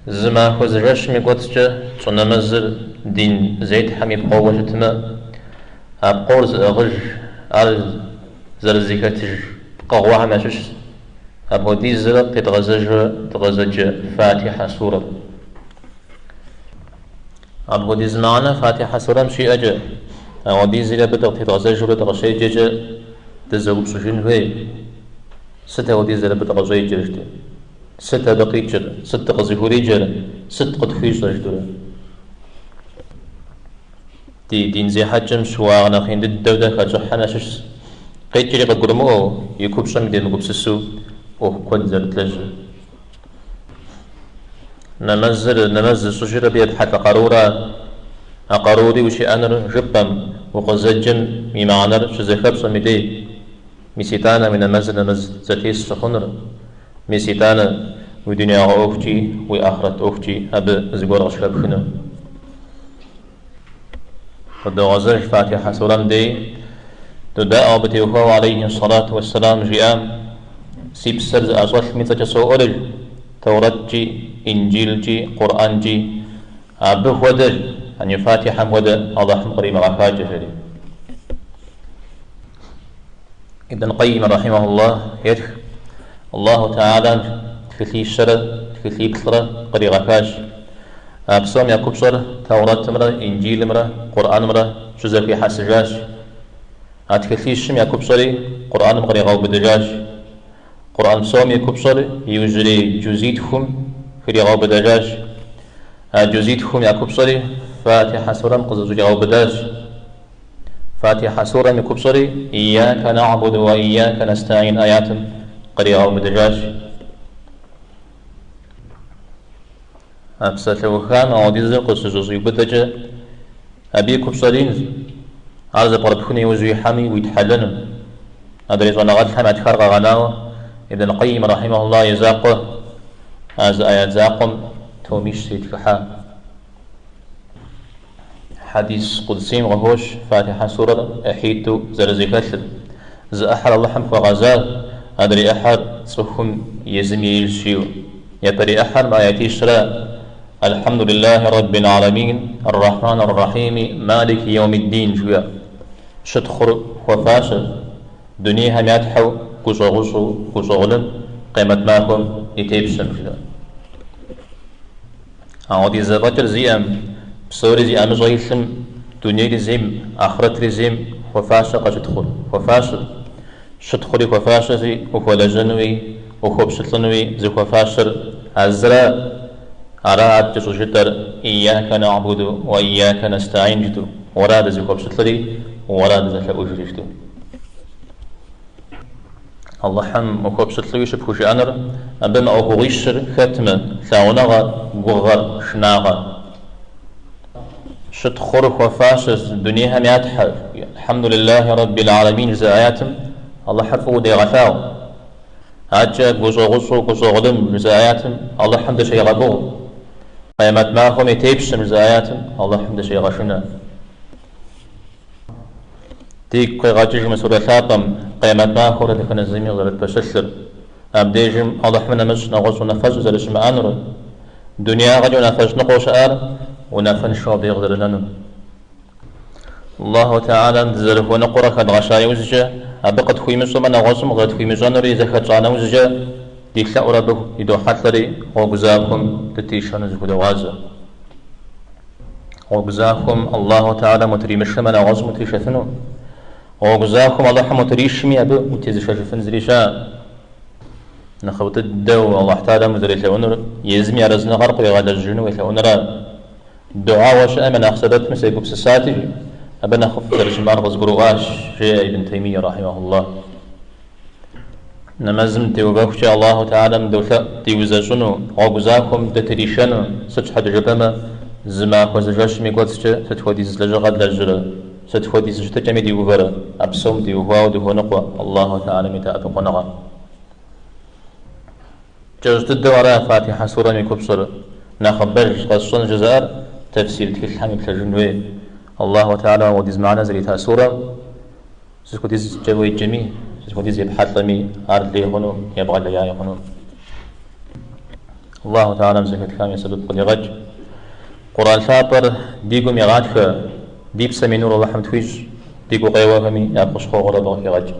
Зы махуэ зы жэщым и кӏуэцӏкӏэ тщӏы нэмэзыр дин зетхьэм и пкъоуэ щытмэ, а пкъор зыӏыгъыж, ар зэрызэхэтыж пкъыгъуэхэм ящыщщ апхуэдизрэ къытедгъэзэжрэ дыкъызэджэ Фатихьэ сурэр. Апхуэдиз мыхьэнэ Фатихьэ сурэм щиӏэкӏэ, апхуэдизри абы дыкъытедгъэзэжурэ дыкъыщеджэкӏэ дызэупщӏыжын хуей, сыт апхуэдизрэ абы дыкъыщӏеджэр жытӏэу? Сыт абы къикӏыр, сыт дыкъызыхуриджэр, сыт къытхуищӏэр жытӏэурэ? Ди дин зехьэкӏэм щыуагъэ нэхъ ин дыдэу дэ хэтщӏыхьхэм ящыщщ, къикӏри къыдгурымыӏуэу, и купщӏэми демыгупсысу ӏуэху куэд зэрыдлэжьыр. Нэмэзыр, нэмэз зыщӏыжыр абы епхьэлӏэ къарура? А къарури ущиӏэнур жыпӏэм, укъызэджэм и мыхьэнэр щызэхэпщӏэм и дей. Мис итӏанэ уи нэмэзыр нэмэз зэтес щыхъунур. Мис итӏанэ уи дунеягъэ ӏуэхукӏи, уи ахърэт ӏуэхукӏи абы зыгуэр къыщыхэпхыну. Къыдогъэзэж Фатихьэ сурэм дей, додаӏуэ абы теухуауэ алейхи сэлату уэсселам жиӏам, Си псэр зыӏэщӏэлъым и цӏэкӏэ соӏуэр, Тэурэткӏи, Инджылкӏи, Къурӏэнкӏи абы хуэдэ, яни Фатихьэм хуэдэ Алыхьым къримыгъэхакӏэ, жери. Ибн Къайим рахьимахуллах етх, Аллаху Тэхьэлам тхылъищэрэ тхылъиплӏрэ къригъэхащ. А псом я купщӏэр Тэурэтымрэ Инджылымрэ Къурӏэнымрэ щызэхуихьэсыжащ. А тхылъищым я купщӏэри Къурӏэным къригъэубыдыжащ. Къурӏэн псом и купщӏэр иужьрей джузитхум хригъэубыдэжащ. А джузитхум я купщӏэри Фатихьэ сурэм къызэщӏригъэубыдащ. Фатихьэ сурэм и купщӏэри Ияка нагьбуду уа ияка нэстаин аятым къригъэубыдыжащ. А псалъэухам ауэдизыр къыщызэщӏиубыдэкӏэ, абы и купщӏэр инщ, ар зэпкърыпхыну иужь уихьэми уитхьэлэну. Адрей щӏэныгъэлӏхэм ятхар къэгъэнауэ, Ибн Къайим рахьимахуллах и закъуэ а зы аят закъуэм томищ тритхыхьа. Хьэдис къудсийм къыхощ Фатихьэ сурэр ӏыхьитӏу зэрызэхэлъыр. Зы ӏыхьэр Алыхьым хуэгъэза, адрей ӏыхьэр цӏыхум езым еижщ жиӏэу. Япэрей ӏыхьэр мы аятищра, Алхьэмдулиллахи Рэббил Аламин, Ар-Рахьман Ар-Рахьими, Малики Йэумид-Дин жиӏэ. Щытхъур хуэфащэщ, дунейхэм я Тхьэу гущӏэгъущӏу гущӏэгъулым, Къемэт махуэм и тепщэм, жиӏэ. Ауэдиз зэфӏэкӏыр зиӏэм, псори зи ӏэмыщӏэ илъым, дунейри зейм, ахърэтри зейм хуэфащэкъэ щытхъур? Хуэфащэщ. Щытхъури хуэфащэщи, ухуэлэжьэнуи, ухуэпщылӏынуи зыхуэфащэр а зыра, ара адэкӏэ щӏыжытӏэр Ияка нагьбуду уа ияка нэстаин жытӏэу, уэра дызыхуэпщылӏри, уэра дызэлъэӏужри жытӏэу. Алыхьым ухуэпщылӏуи щыпхужыӏэнур абы мы ӏуэхугъуищыр хэтмэ, лъагъуныгъэр, гугъэр, шынагъэр. Щытхъур хуэфащэщ дунейхэм я Тхьэ, Алхьэмдулиллахи Рэббил Аламин жызыӏэ аятым Алыхьыр фӏыуэ дегъэлъагъу. Адэкӏэ гущӏэгъущӏу гущӏэгъулым жызыӏэ аятым Алыхьым дыщегъэгугъ. Къемэт махуэм и тепщэм жызыӏэ аятым Алыхьым дыщегъэшынэ. Дигу къегъэкӏыж мы сурэ лъапӏэм Къемэт махуэр дэтхэнэ зыми къызэрытпэщылъыр, абдежым Алыхьым нэмыщӏ нэгъуэщӏ унафэщӏ зэрыщымыӏэнур, дунеягъэкӏэ унафэщӏ ныкъуэу щыӏар унафэншэу абдеж къызэрынэнур. Аллаху Тэхьэлам дызэрыхуэныкъуэр къыхэдгъэща иужькӏэ, абы къытхуимыщӏэмэ нэгъуэщӏым къызэрытхуимыщӏэнури зэхэтщӏа нэужькӏэ, ди лъэӏур абы идохьэлӏэри гъуэгу захуэм дытришэну зыхудогъазэ. Гъуэгу захуэм Аллаху Тэхьэлам утримышэмэ, нэгъуэщӏым утришэфыну? Гъуэгу захуэм Алыхьым утришми, абы утезышэжыфын зыри щыӏэкъым. Нэхъыфӏ дыдэу Аллахь Тэхьэлам узэрелъэӏунур езым и арэзыныгъэр къыуигъэлэжьыжыну уелъэӏунра? Дугьауэ щыӏэм я нэхъ сэбэпым сегупсысати, абы нэхъыфӏ зэрыщымыӏэр къызгурыӏуащ, жеӏэ Ибн Таймийя рахьимахуллах. Нэмэзым дытеувэхукӏэ Аллаху Тэхьэлам долъэӏу диузэщӏыну, гъуэгу захуэм дытришэну, сыт щхьэкӏэ жыпӏэмэ, зы махуэ зы жэщым и кӏуэцӏкӏэ сыт хуэдиз лэжьыгъэ длэжьрэ, сыт хуэдиз щытыкӏэми диувэрэ, а псом теухуауэ дыхуэныкъуэ Аллаху Тэхьэлам и дэӏэпыкъуныгъэм. Кӏэщӏ дыдэу ара Фатихьэ сурэм и купщӏэр, нэхъыбэж къэсщӏэн жызыӏэр тэфсир тхылъхэм иплъэжын хуей. Аллаху Тэхьэлам апхуэдиз мыхьэнэ зрита сурэм. Сыт хуэдизкӏэ уеджэми, сыт хуэдиз епхьэлӏэми, ар лей хъуну, ебгъэлеяи хъуну. Аллаху Тэхьэлам зэхэтхам и сэбэп къыдигъэкӏ. Къурӏэн лъапӏэр ди гум игъатхэ, ди псэм и нур Алыхьым тхуищӏ, ди гукъеуэхэми я хущхъуэгъуэр абы къыхигъэкӏ.